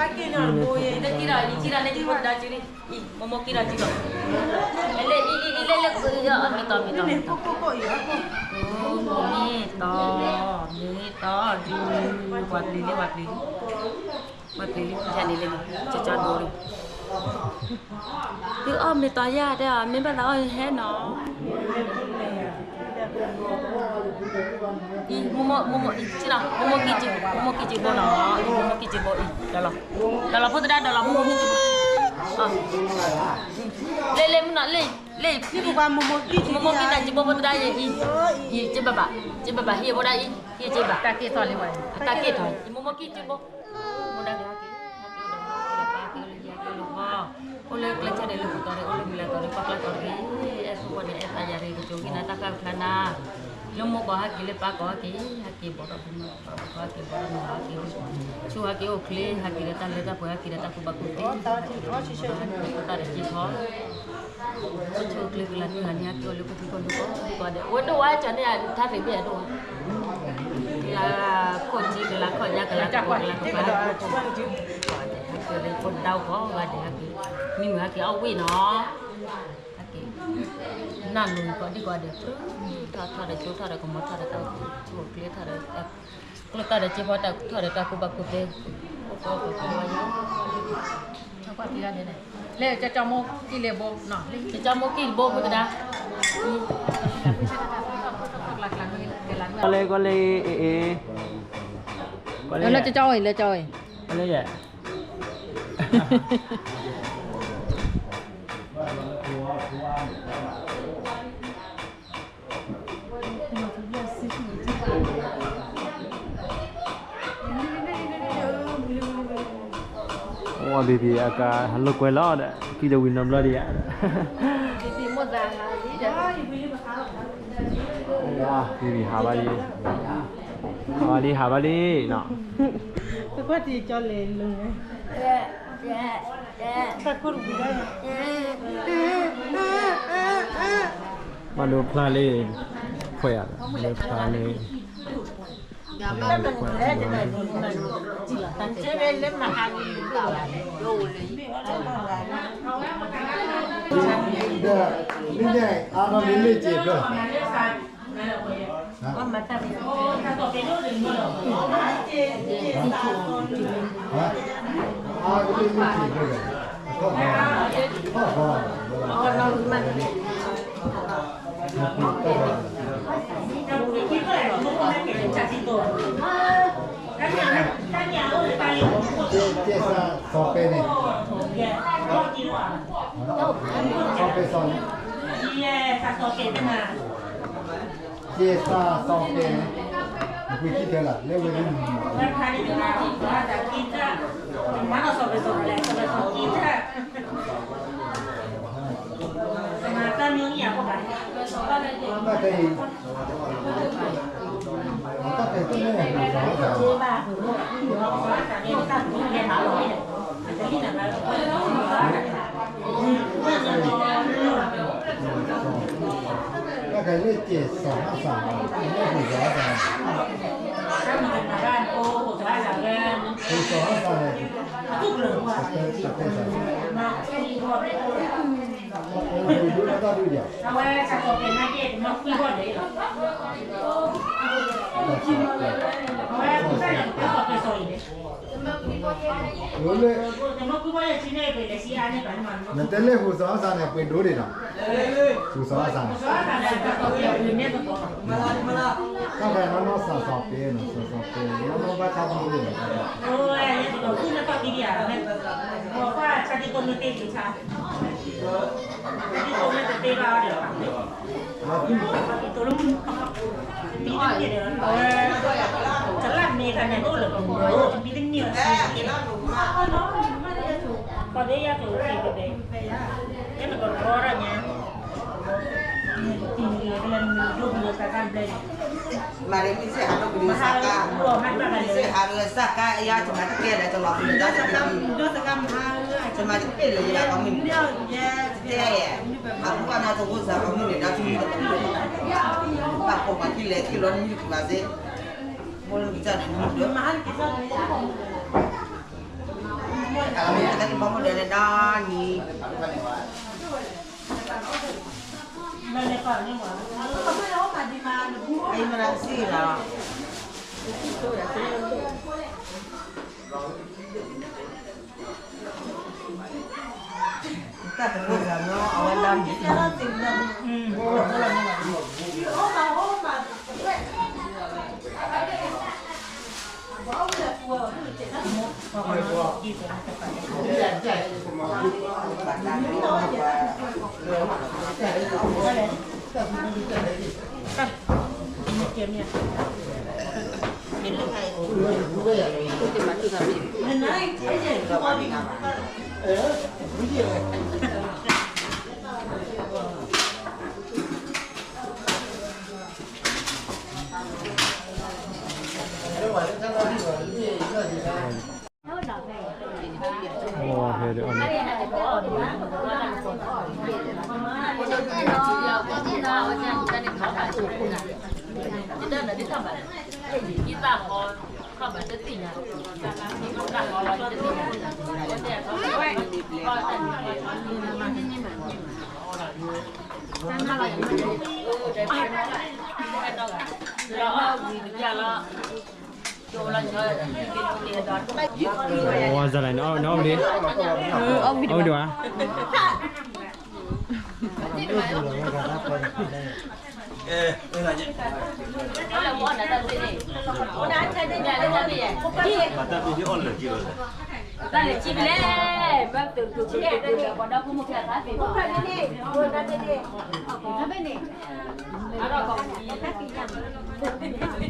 က့ၤနီၤ ဘိယဲ ယတထံၣ်ဒီး ယထံၣ်ဒီးလၢယဖိသဒါစုန့ၣ် အံၤ မိၢ်မိၢ်က့ၤဒီးစုဒီး လဲၤလဲၤ အံၤ အံၤ အံၤ လဲၤလဲၤ အမ့ၢ်တီ မ့ၢ်တီ မ့ၢ်တီ မ့ၢ်တီ ဒု ပှၤပျံၤလံ ပှၤပျံၤလံ ပှၤပျံၤလံ ယၤန့ၣ်လဲၤ ကၠီကၠီဒိၣ်လံ သုအီၣ်မ့ၢ်တီယၤတဲအီၤ မ့ၢ်ဘၣ်သးအီၣ်ဟဲနီၤ အံၤ မိၢ်မိၢ် မိၢ်မိၢ် အံၤ က့ၤနီၤ မိၢ်မိၢ်က့ၤက့ၤ မိၢ်မိၢ်က့ၤက့ၤဘိနီၤ အံၤ မိၢ်မိၢ်က့ၤက့ၤဘိအံၤ ဒီးလီၤ ဒီးလီၤဖိသဒါ ဒီးလီၤမိၢ်မိၢ်က့ၤက့ၤဘိ လဲၤလဲၤမုၢ်နီၤ လဲၤ လဲၤ မိၢ်မိၢ်က့ၤတၢ်က့ၤဘိဖိသဒါယဲအံၤ အံၤ က့ၤဘၣ်ဘၣ် က့ၤဘၣ်ဘၣ် ဟံၣ်ဘိဒၣ်အံၤ ဟံၣ်က့ၤဘၣ် တၢ်က့ၤထီၣ်လံဝဲ တၢ်က့ၤထီၣ် မိၢ်မိၢ်က့ၤက့ၤဘိ မိၢ်ဒၣ်က့ၤဟဲက့ၤ ဟဲက့ၤအိၣ်ဒီး အိၣ်လၢပၢ်က့ၤအိၣ်လၢယဲက့ၤအိၣ်လၢဘီ အိၣ်လၢကျဲဆၢဒီးလၢပူၤတီၤဒီး အိၣ်လၢမုၢ်လၢ်တီၤလၢပၢ်ကျါတီၤတဂ့ၤ အဲၣ်ဖိဃီန့ၣ် အဲၣ်သးယၤတဂ့ၤ ကစိၤဂ့ၤနၤတၢ်ဃၣ်ခါနၤ လၢမိၢ်ကီၢ်ဟဲက့ၤလၢပၢ်ကီၢ်ဟဲက့ၤ ဟဲက့ၤဘီဒီးပမၤ ပၢ်ကီၢ်ဟဲက့ၤဘီဒီးမၤဟဲက့ၤ ဆူဟဲက့ၤအိၣ်ချ့ ဟဲက့ၤဒီးတၢ်လၢတၢ်ပှဲၤ ဟဲက့ၤဒီးတၢ်ကူၣ်ဘၣ်ကူၣ်သ့ ဟဲက့ၤဒီးတၢ်တက့ၢ်ခီ အိၣ်ဆူၣ်အိၣ်ချ့ကလၤနုၢ်ဟးန့ၣ် ဟဲက့ၤအိၣ်လၢခိၣ်ထံခိၣ်ဒူၣ်ကိးဒူၣ်ကိးဒဲး ဝဲဒိၣ်ဝဲကၠီန့ၣ် ထါသ့ၣ်ဘ့ၣ်အဒိၣ် ကလၤခိၣ်ထံ ကလၤခီၣ်ညါ ကလၤခိၣ် ကလၤခိၣ်ဖး ဟဲက့ၤလၢဖိဒၣ်အိၣ်ကိးဂၤဒဲး ဟဲက့ၤ မ့မ့ၢ်ဟဲက့ၤအီၣ်ဝံၣ်နီၤ ဟဲက့ၤ နၢ်လိၤကီးဒံကီးဒဲး ထီၣ်ထီၣ်ဒီးကၠိထီၣ်ဒီးကမီၤထီၣ်ဒီးတၢ်အိၣ်ဆူၣ်အိၣ်ချ့ထီၣ်ဒီး ကျိၣ်တၢ်ဒီးစ့ဖီတၢ်ထီၣ်ဒီးတၢ်ကူၣ်ဘၣ်ကူၣ်သ့ အိၣ်ကိးပှၤကမီၤယါ လၢကၠီကၠီမိၢ်ကံၢ်လ့ဘိ ကၠီကၠီမိၢ်ကံၢ်လ့ဘိဖိသဒါ ကွၢ်လၢ ကွၢ်လၢ အ့ အ့ ကွၢ်လၢ လၢကၠီကၠီအံၤ လၢကၠီအံၤ ကွၢ်လၢယဲ ဝါ ဘံဘံ အကါ ဟးလိာ်ကွဲလီၤဒီး ကံၣ်ဒီးဝံၤနီတဘျီဒံးဧါ ဝါ ဘံဘံ ဟးဘၣ်လံ ဟးဘၣ်လံ ဟးဘၣ်လံနီၤ ပကွၢ်တံၤကၠီလဲၤလိၤဝဲ တၢ်ခိၣ်တဝံၤဒၣ် ဘၣ်ဒိဖျါလံ ခွဲးဧါ ဒိဖျါလံ မ့ၢ်အါထီၣ်လံလ့ၣ်စ့ၢ်ကီး ကဲစၢ်စီၤပဲန့ၣ် စီၤပဲစီၤန့ၣ် ကဲစၢ်စီၤပဲ နကွၢ်ခံတဲလၢ လၢဝဲန့ၣ် တၢ်တဲအံၤ တၢ်တဲတၢ်န့ၣ် တၢ်ကလဲၤကဲစၢ်အစၢ် ဟူစၢ်အစၢ်န့ၣ် ဟူစၢ်အစၢ်န့ၣ် ဒိၣ်တၢ်ဒုးယၤ လၢ နတဲလၢဟူစၢ်အစၢ်န့ၣ် ပှ့ၤဒိၣ်ဒံးနီၤ ဟူစၢ်အစၢ်န့ၣ် တၢ်ဖဲနီၢ်နီၢ်စၢ်စီၤပဲနီၤ စီၤစီၤပဲ နီၢ်နီၢ်ဘၣ်ဆၣ်သ့ၣ်နီၤ မၤရံမ့ၢ်စ့ၢ်ဟးဒိၣ်ကလၢစၢ်ကါ, မ့ၢ်စ့ၢ်ဟးဒိၣ်စၢ်ကါ ယါ ယမၤတကဲလၢၤ တလီၤပျံၤတၢ်တကဲ, ယမၤတကဲလၢၤ ယၤကီမ့ၢ်, တဲယဲ, အမူကီၢ်နၢ်တအိၣ်စၢ်ကီမ့ၢ်န့ၣ် ဒၣ်ထူမ့ၢ်တပူၤ, ဘၣ်ကိးပှၤခံလဲၤခံလီၤနမံၤတပူၤဘၣ်စ့ၢ်, မိၢ်လၢကစၢ်န့ၣ်မံၤဒၢမၤဟါလၢကစၢ်န့ၣ် တၢ်တဘီမုၢ်ဒီးလၢဒီနံၤ အံၤမနုၤစံၣ်လီၤ တၢ်တဘီမုၢ်ဒီး အဝဲဒီနံၤ ဝါစလၢ နအီၣ်လံ အီၣ်ဝံၤဒံးဝါ တၢ်လဲၤစံးပလဲၣ် ဘၣ်တုၤတုၤတုၤဒီး ပှၤဒီဖိမိၢ်ခံဂၤသ့ၣ် လၢဘၣ်ခါန့ၣ် လီၢ်ခံ တၢ်ခံထူၣ်ထူၣ်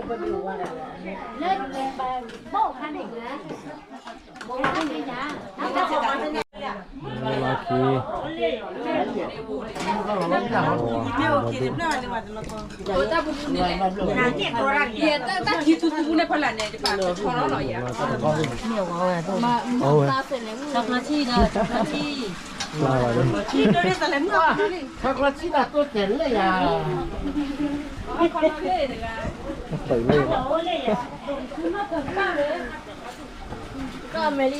ပူၤန့ၣ် ဖီလာ်န့ၣ် တပာ်ထီလီၤလီၤယၤ ချီချီဒီး ချီချီ ချီချီဆံးဒီးတိတဲာ်လၢယၤ ကမဲလံဒီး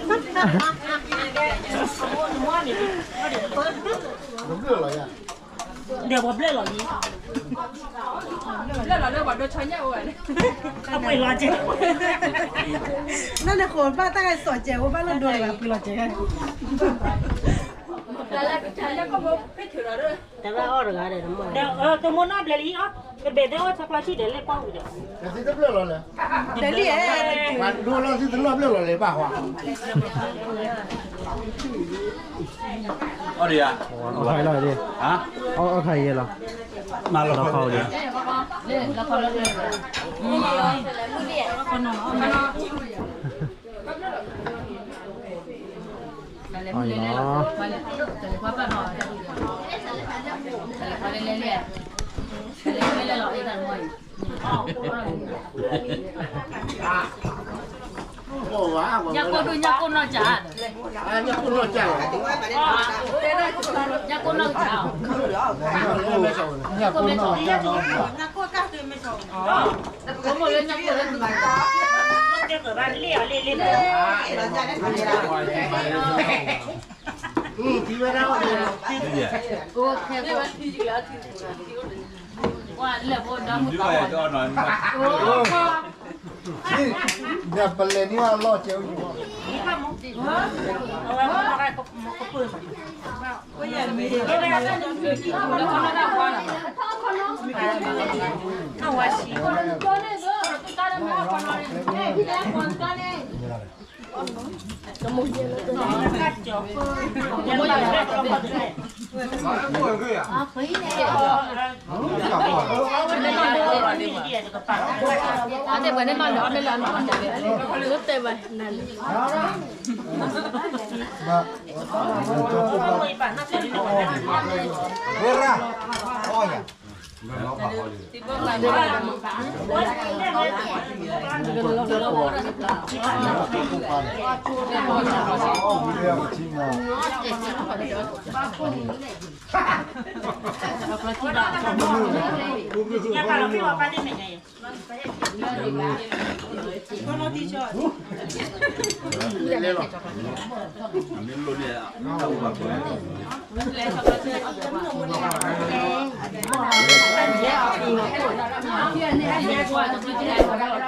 ဘျၢလီၤယၤ ဒီးပှၤဘျၢလီၤလံ ဘျၢလီၤလၢပှၤဒိဆီညၣ်အိၣ်န့ၣ် အပှ့ၤလီၤကဲ နန့ၣ်ဃိဘၣ်တၢ်ဂဲၤစီၤကဲ အိၣ်ဘၣ်လၢဒိန့ၣ် ပှ့ၤလီၤကဲ တဘၣ်အီၣ်တဂၤဒီး တမိၢ် ဒီး ကမိၢ်နီၢ်ဘျဲၣ်လံအီၣ် ကဘဲၣ်သ့ၣ်အိၣ်ဆီကျီဆံၣ်ဒီးလဲၤကွၢ်ဝံၤဒီး တဘျၢလီၤလဲၣ် တလံၣ်အဲ ပှၤဒိလီၤသုတနီၣ်ဘျၢလီၤလဲၤဘၣ်ဟီ အီၣ်ဒီးယၤ အီၣ်ခါအံၤလီၤဒ် အီၣ်ခါအံၤလီၤ မၤလီၤခီဒ် အီၣ်လီၤ ညၣ်ကိၢ်ဒိၣ်ညၣ်ကိၢ်နီၢ်ကၠး ညၣ်ကိၢ်နီၢ်ကၠး ညၣ်ကိၢ်နီၢ်ကၠး ညၣ်ကိၢ်နီၢ်ကၠး ကမိၢ်လၢညၣ်ကိၢ်လၢ ဒီးပလဲၤန့ၢ်အလီၢ်ကဲ လၢ